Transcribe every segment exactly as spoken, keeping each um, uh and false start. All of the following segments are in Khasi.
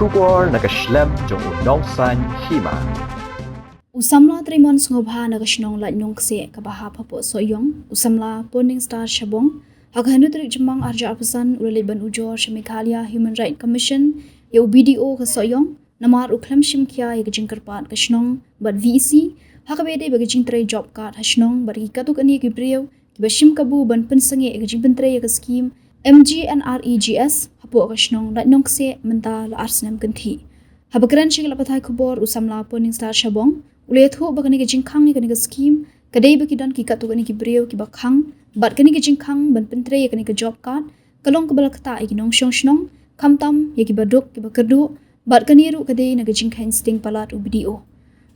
Khubor na ka shlem jong u Nongsaiñ Hima. U samla Treimon Sngewbha na ka shnong Laitnongkseh kaba hap hapoh Sohiong, u samla Purning Star Shabong, ha ka hynriew tarik Jymmang arhajar arphew san u la leit ban ujor sha Meghalaya Human Rights Commission ïa u B D O ka Sohiong, namar u khlem shim khia ïa ka jingkyrpad ka shnong bad V E C ha kaba ïadei bad ka jingtrei job card ha shnong bad ki katto katne ki briew kiba shim kabu ban pynsangeh ïa ka jingpyntrei ïa ka skim M G N R E G S hapoh ka shnong Laitnongkseh mynta la ar snem kynthih. Haba kren sha ki lad pathai khubor, u samla Purning Star Shabong u la ïathuh ba kane ka jingkhang ïa kane ka skim ka dei ba ki don ki katto katne ki briew kiba khang, bad kane ka jingkhang ban pyntreikam ïa kane ka job card ka long kaba la ktah ïa ki nongshong shnong, khamtam ïa kiba duk kiba kyrduh, bad kane ruh ka dei na ka jingkheiñ sting palat u B D O.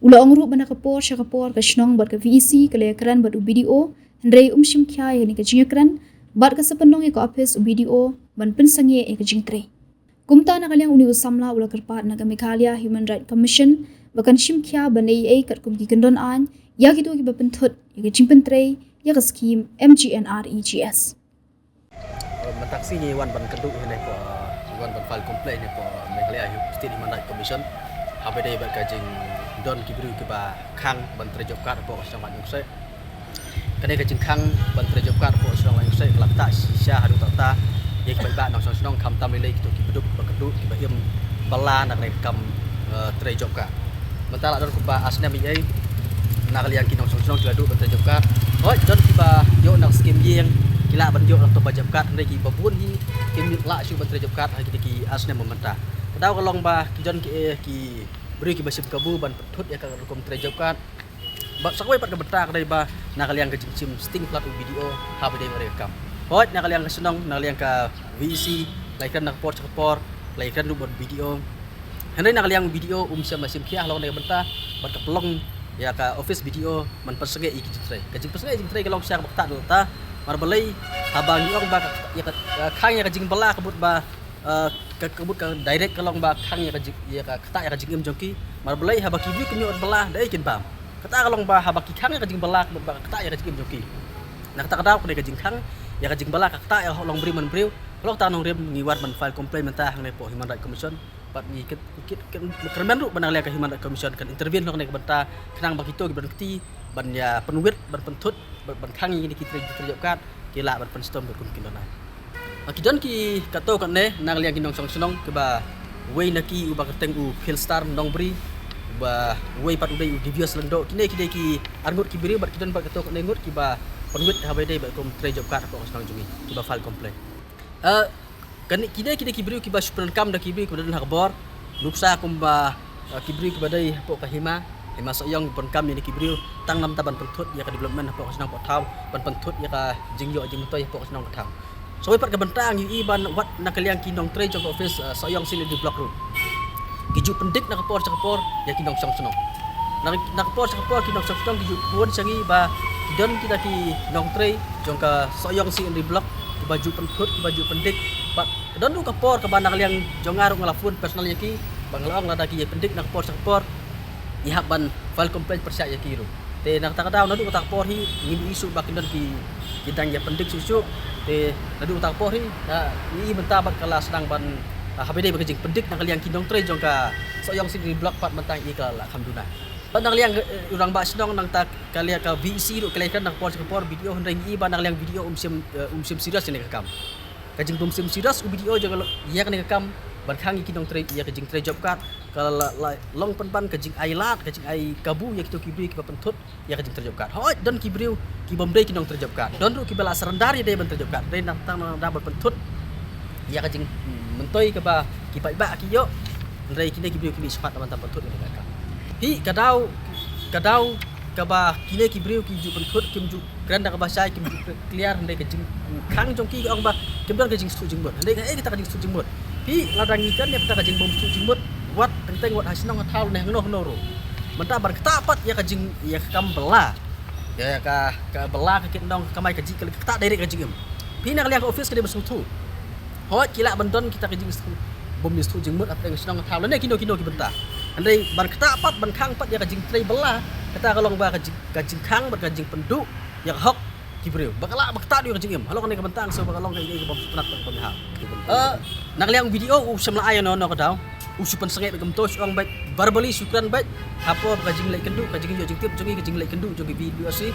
U la ong ruh ba na ka por sha ka por ka shnong bad ka V E C ka la ïakren bad u B D O, hynrei um shim khia ïa kane ka jingïakren, bad ka sa pynlong ïa ka ophis u B D O ban pynsangeh ïa ka jingtrei. Kumta na ka liang une u samla u la kyrpad na ka Meghalaya Human Rights Commission ba kan shim khia ban leh ei ei katkum ki kyndon aiñ ïa kito kiba pynthut ïa ka jingpyntrei ïa ka skim M G N R E G S. Mynta ka sngi ngi wan ban kynduh hangne hapoh, ngi wan ban file complaint hangne hapoh Meghalaya State Human Rights Commission. Haba ïadei bad ka jingdon ki briew kiba khang ban trei job card hapoh ka shnong Laitnongkseh. Kane ka jingkhang ban trei job card hapoh ka shnong Laitnongkseh ka la ktah shisha haduh katta ïa ki paidbah nongshong shnong, khamtam lei lei kito kiba duk kiba kyrduh kiba im bylla na kane ka kam, eh, trei job card. Mynta la don kumba ar snem ei ei na ka liang ki nongshong shnong ki la duh ban trei job card. Hooid, don kiba ïoh na ka skim ïing, ki lah ban ïoh na ka job card, hynrei kiba bun hi kim lah shuh ban trei job card ha kine ki ar snem mynta. Ka daw ka long ba ki don ki, eh, ki briew kiba shim kabu ban pynthut ïa ka rukom trei job card. Bad sa kawei pat ka bynta ka dei ba na ka liang ka jingshim sting palat u B D O haba ïadei bad ka kam. Hooid, na ka liang ka shnong, na ka liang ka V E C la ïakren na ka por sha ka por, la ïakren ruh bad u B D O. Hynrei na ka liang u B D O um shym la shim khia halor kane ka bynta, bad ka pynlong ïa ka ophis B D O ban pynsangeh ïa ki jingtrei. Ka jingpynsangeh ïa ki jingtrei ka long shisha kaba ktah da lata, namar balei haba ngi ong ba ka, ïa ka, ïa ka khang ïa ka jingbylla ka mut ba, eh, ka, ka mut ka direct ka long ba khang ïa ka jing, ïa ka ktah ïa ka jingim jong ki. Namar balei haba ki briew kim ïoh ban bylla da ei kin bam. Kata ka long ba haba ki khang ïa ka jingbylla ka mut ba ka ktah ïa ka jingim jong ki. Na kata ka daw kane ka jingkhang ïa ka jingbylla ka ktah ïa ka hok long briew man briew. Ka long kata nongrim ngi wan ban file complaint mynta hangne hapoh Human Rights Commission. Bad ngi kit, kit, kit, kyrmen ruh ba na ka liang ka Human Rights Commission kan intervene halor kane ka bynta khnang ba kito kiba don kti ban ïa pynwit, ban pynthut, ban, ban khang ïa kine ki trei, trei job card ki lah ban pynshitom katkum ki kyndon aiñ. Ki don ki katto katne na ka liang ki nongshong shnong kiba wei na ki uba kyrteng u Philstar Nongbri, uba wei pat u dei u Divius Lyngdoh, kine ki dei ki arngut ki briew bad ki don pat katto katne ngut kiba pynwit haba ïadei bad ka kam trei job card hapoh ka shnong jong ngi, kiba file complaint. Eh, kane, kine, kine ki briew kiba shu pyndonkam da ki briew kiba don ha ka bor. Nuksa kumba, eh, ki briew kiba dei hapoh ka hima, hima Sohiong, pyndonkam ïa kine ki briew tang namar ban pynthut ïa ka development hapoh ka shnong hapoh thaw, ban pynthut ïa ka jingïoh jingmyntoi hapoh ka shnong ka thaw. Sa kawei pat ka bynta ngi ïohi ba wat na ka liang ki nongtrei jong ka office, eh, Sohiong C and RD Block ruh ki ju pyndik na ka por sha ka por ïa ki nongshong shnong. Na, na ka por sha ka por ki nongshong shnong ki ju phone sha ngi ba ki don kita ki nongtrei jong ka Sohiong C and RD Block kiba ju pynthut, kiba ju pyndik. Bad ka don ruh ka por kaba na ka liang jong nga ruh nga la phone personal ïa ki ba nga la ong lada ki ïa pyndik na ka por sha ka por, ngi hap ban file complaint pyrshah ïa ki ruh. Te na kata ka daw naduh kata ka por hi ngim ïohi shuh ba kin don ki, ki dang ïa pyndik shuh shuh. Te naduh kata ka por hi, ah, ngi ïohi mynta bad ka la sdang ban, ah, haba ïadei bad ka jingpyndik na ka liang ki nongtrei jong ka Sohiong C and RD Block pat mynta ngi ïohi ka la kham duna. Bad na ka liang, eh, u rangbah shnong nangta ka liang ka V E C ruh ka la ïakren na ka por sha ka por, B D O, hynrei ngi ïohi ba na ka liang B D O um shym, eh, um shym serious ïa kane ka kam. Ka jingbym shym serious u B D O jong ka ïa kane ka kam ban khang ïa ki nongtrei ïa ka jingtrei job card ka la, la long pynban ka jingai lad, ka jingai kabu ïa kito ki briew kiba pynthut ïa ka jingtrei job card. Hooid, don ki briew kibym dei ki nongtrei job card, don ruh kiba la surrender ïa dei ban trei job card, dei nangta nang da ban pynthut ïa ka jingmyntoi kaba ki paidbah ki ïoh. Hynrei kine ki briew ki mih shakhmat ban tam pynthut ïa ka kam. Hi ka daw, ka daw kaba kine ki briew ki ju pynthut kim ju kren da kaba shai, kim ju clear, hynrei ka jingkhang jong ki ka ong ba kim don ka jingsuk jingmut. Hynrei kaei kata ka jingsuk jingmut? Phi, lada ngi kren ïa kata ka jingbym suk jingmut, wat teng teng wat ha shnong ha thaw ne hangno hangno ruh, mynta ban ktah pat ïa ka jing, ïa ka kam bylla, ïa ka, ka bylla ka kit nong ka kamai kajih, ka ktah direct ka jingim. Phi, na ka liang ka office ka dei ban sngewthuh. Hooid, ki lah ban don kita ka jingsuk, bym suk jingmut ha pdeng shnong ha thaw lane kino kino ki bynta. Hynrei ban ktah pat, ban khang pat ïa ka jingtrei bylla, kata ka long ba ka jing, ka jingkhang bad ka jingpynduh ïa ka hok ki briew ba ka lah ba ktah ïa ka jingim. Halor kane ka bynta nga sngew ba ka long kaei kaei kaba sngewtynnat bad kaba hap. Eh, na ka liang B D O u shym la ai ïano ïano ka daw. U shu pynsangeh bad kumto, shu ong bad verbally, shu kren bad hapoh ka jingleh kynduh, ka jingïoh jingtip jong ngi, ka jingleh kynduh jong ki V W R C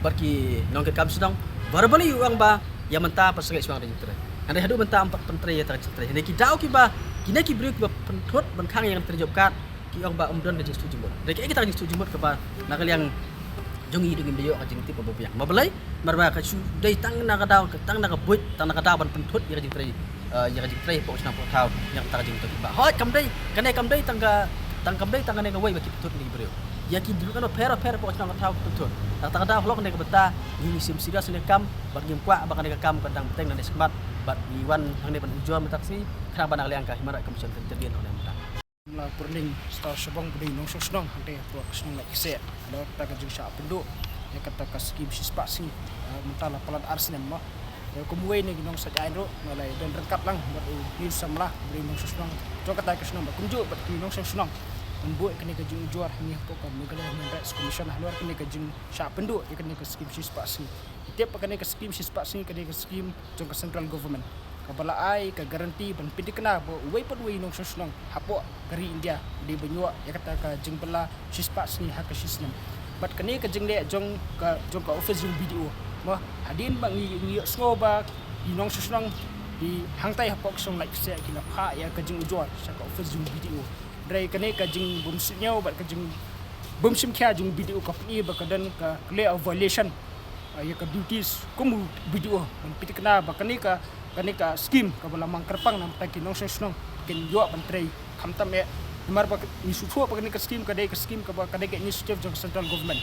bad ki nongkitkam shnong. Verbally u ong ba ïa mynta pynsangeh shuwa ka jingtrei. Hynrei haduh mynta ym pat pyntrei ïa kata ka jingtrei. Hynrei ki daw kiba, kine ki briew kiba pynthut ban khang ïa ka trei job card, ki ong ba ym don ka jingshah jingmut. Hynrei kaei kata ka jingshah jingmut kaba na ka liang jong ngi, dang ngim da ïoh ka jingtip ba biang. Namar balei? Namar ba ka shu dei tang na ka daw, tang na ka buit, tang na ka daw ban pynthut ïa ka jingtrei, eh, ïa ka jingtrei hapoh shnong hapoh thaw, ïa kata ka jingtrei ba. Hooid, kam dei, kane kam dei tang ka, tang kam dei tang kane kawei ba ki pynthut ïa ki briew. Ïa ki briew kano pher pher hapoh shnong hapoh thaw ki pynthut. Tang kata ka daw halor kane ka bynta ngi, ngi shim serious ïa kane ka kam bad ngim kwah ba kane ka kam kan dang bteng nangne shakhmat bad ngi wan hangne ban ujor mynta ka sngi khnang ba na ka liang ka Human Rights Commission kan intervene hangne mynta. Samla Pyrning Star Shabong ba dei nongshong shnong hangtei hapoh ka shnong Laitkaseh. Halor kata ka jingshah pynduh ïa kata ka skim shispah sngi, eh, mynta la palat ar snem mo. Ïa, kum uwei na ki nongshah aiñ ruh nga la don ryngkat lang bad une u samla ba dei nongshong shnong jong kata ka shnong bad kumjuh bad ki nongshong shnong ban buh ïa kane ka jingujor hangne hapoh ka Meghalaya Human Rights Commission halor kane ka jingshah pynduh ïa kane ka skim shispah sngi. Ngi tip ba kane ka skim shispah sngi ka dei ka skim jong ka central government kaba la ai ka guarantee ban pynthikna ba uwei pa uwei u nongshong shnong hapoh ka ri India u dei ban ïoh ïa kata ka jingbylla shispah sngi ha ka shisnem. Bad kane ka jingleh jong ka, jong ka office jong B D O mo, hadien ba ngi, ngi ïohsngew ba ki nongshong shnong ki hangtei hapoh ka shnong Laitkaseh ki la phah ïa ka jingujor sha ka office jong B D O. Hynrei kane ka jingbymsuidñiew bad ka jingbymshimkhia jong B D O ka pyni ba ka don ka clear violation, ah, ïa ka duties kum u B D O ban pynthikna ba kane ka, kane ka skim kaba la mang kyrpang na ka bynta ki nongshong shnong kin ïoh ban trei khamtam eh. Namar ba ngi sngewthuh ba kane ka skim ka dei ka skim kaba ka dei ka initiative jong ka central government.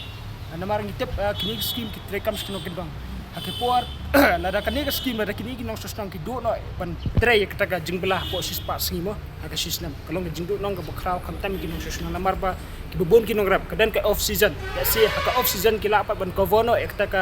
Ah, namar ngi tip, ah, kine ki skim ki treikam sha ki nongkyndong. Ha ki por lada kane ka skim, lada kine ki nongshong shnong ki duh noh ban trei ïa kata ka jingbylla hapoh shispah sngi mo ha ka shisnem, ka long ka jingduhnong kaba khraw khamtam ïa ki nongshong shnong namar ba kiba bun ki nongrep, ka don ka off season. Lehse ha ka off season ki lah pat ban cover noh ïa kata ka,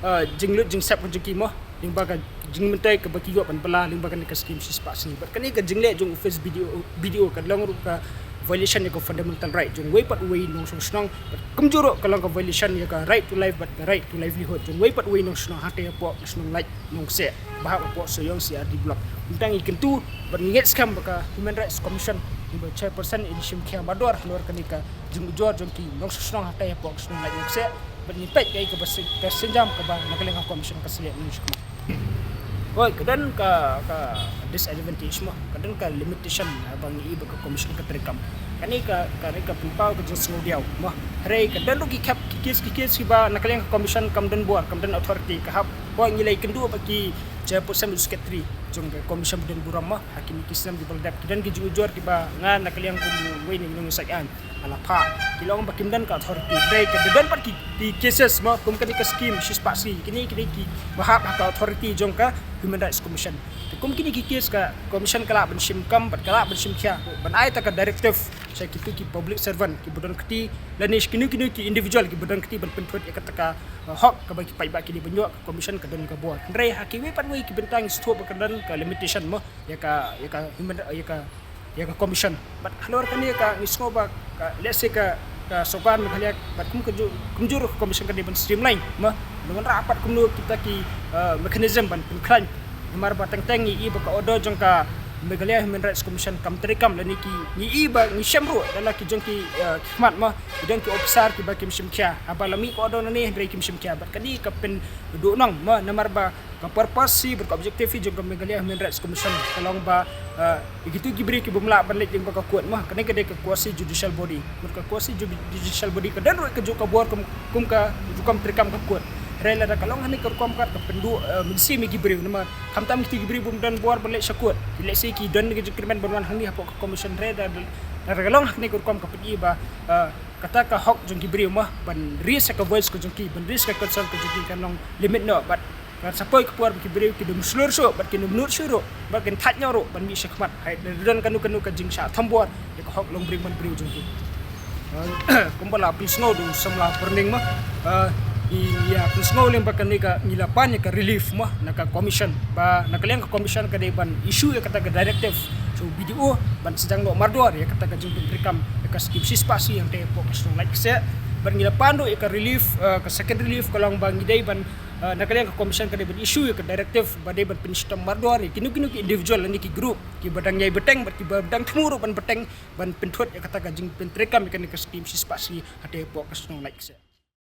eh, jinglut jingsep ka jong ki mo, lyngba ka jingmyntoi kaba ki ïoh ban bylla lyngba kane ka skim shispah sngi. Bad kane ka jingleh jong office B D O, B D O ka long ruh ka violation ïa ka fundamental right jong uwei pa uwei u nongshong shnong. Bad kumjuh ruh ka long ka violation ïa ka right to life bad ka right to livelihood jong uwei pa uwei u nongshong shnong hangtei hapoh ka shnong Laitkaseh. Nongkseh, ba hap hapoh Sohiong C R D block. Mynta ngi kyntu bad ngi ngeit skhem ba ka Human Rights Commission, ngi ba chairperson in shim khia mardor halor kane ka jingujor jong ki nongshong shnong hangtei hapoh ka shnong Laitkaseh. Bad ngi peit kaei kaba seng, ka sienjam kaba na ka liang ka commission ka sa leh na u shikmat. Hooid, ka don ka, ka disadvantage mo, ka don ka limitation, ah, ba ngi i ba ka commission ka treikam. Kane ka, kane ka pynpaw ka jingsngewdiaw mo. Hynrei ka don ruh ki khep, ki case, ki case kiba na ka liang ka commission kam don bor, kam don authority, ka hap. Hooid, ngi la ïakynduh bad ki chairperson bad secretary jong ka commission ba don burom mo ha kine ki snem kiba la dep. Ki don ki jingujor kiba nga na ka liang kum uwei na ki nongïasaid aiñ nga la phah, ki la ong ba kim don ka authority. Hynrei ka don pat ki, ki cases mo kum kane ka skim shispah sngi, kine, kine kiba hap ha ka authority jong ka Human Rights Commission. Te kum kine ki case ka commission ka lah ban shim kam bad ka lah ban shim khia ban ai ta ka directive sha kito ki public servant kiba don kti lane sha kino kino ki individual kiba don kti ban pynthut ïa kata ka, uh, hok kaba ki paidbah ki dei ban ïoh. Ka commission ka don ka bor. Hynrei ha kiwei pat wei ki bynta ngi sngewthuh ba ka don ka limitation mo ïa ka, ïa ka human, ïa ka, ïa ka commission. Bad halor kane ka ngi sngew ba ka, let's say ka, ka sorkar Meghalaya bad kum, kumjuh, kumjuh ruh ka commission ka dei ban streamline mo, ban wanrah pat kumno kita ki, uh, mechanism ban pynkhlaiñ. Namar ba teng teng ngi i ba ka order jong ka Meghalaya Human Rights Commission kam treikam lane ki, ngi i ba ngi shem ruh da la ki jong ki, eh, ki khmat mo, ki don ki officer kiba kim shim khia. Haba la mih ka order nangne hynrei kim shim khia. Bad kane ka pynduhnong mo, namar ba ka purpose hi bad ka objective hi jong ka Meghalaya Human Rights Commission ka long ba, eh, kito ki briew ki bym lah ban leit lyngba ka court mo, kane ka dei ka quasi judicial body. Bad ka quasi ju-, judicial body ka don ruh ka juh ka bor kum, kum ka rukom treikam ka court. Hynrei lada ka long hangne ka rukom kat ka pynduh, eh, mynsiem ïa ki briew namar khamtam kito ki briew bym don bor ban leit sha court. Let's say ki don ka jingkyrmen ban wan hangne hapoh ka commission, hynrei da, da, da ka long hangne ka rukom ka pyni ba, eh, kata ka hok jong ki briew mo ban raise ka voice ka jong ki, ban raise ka concern ka jong ki kan long limit noh. Bad kan sa poi ka por ba ki briew ki dum shlur shuh bad ki dum nud shuh ruh bad kin thait noh ruh ban mih sha khmat. Hynrei da don kano kano ka jingshah thombor ïa ka hok longbriew manbriew jong ki. Eh, kumba la pynsngew da u samla Pyrning mo, eh, ngi ïa pynsngew lyngba kane ka, ngi la pan ïa ka relief mo na ka commission, ba na ka liang ka commission ka dei ban issue ïa kata ka directive sha u B D O ban sdang noh mardor ïa kata ka jingpyntreikam ïa ka skim shispah sngi hangtei hapoh ka shnong Laitkaseh. Bad ngi la pan ruh ïa ka relief, eh, ka second relief ka long ba ngi dei ban Uh, na ka liang ka commission ka dei ban issue ïa ka directive ba dei ban pynshitom mardor ïa kino kino ki individual lane ki group kiba dang ïai bteng bad kiba dang thmu ruh ban bteng ban pynthut ïa kata ka jingpyntreikam ïa kane ka scheme shispah sngi hangtei hapoh ka shnong Laitkasem.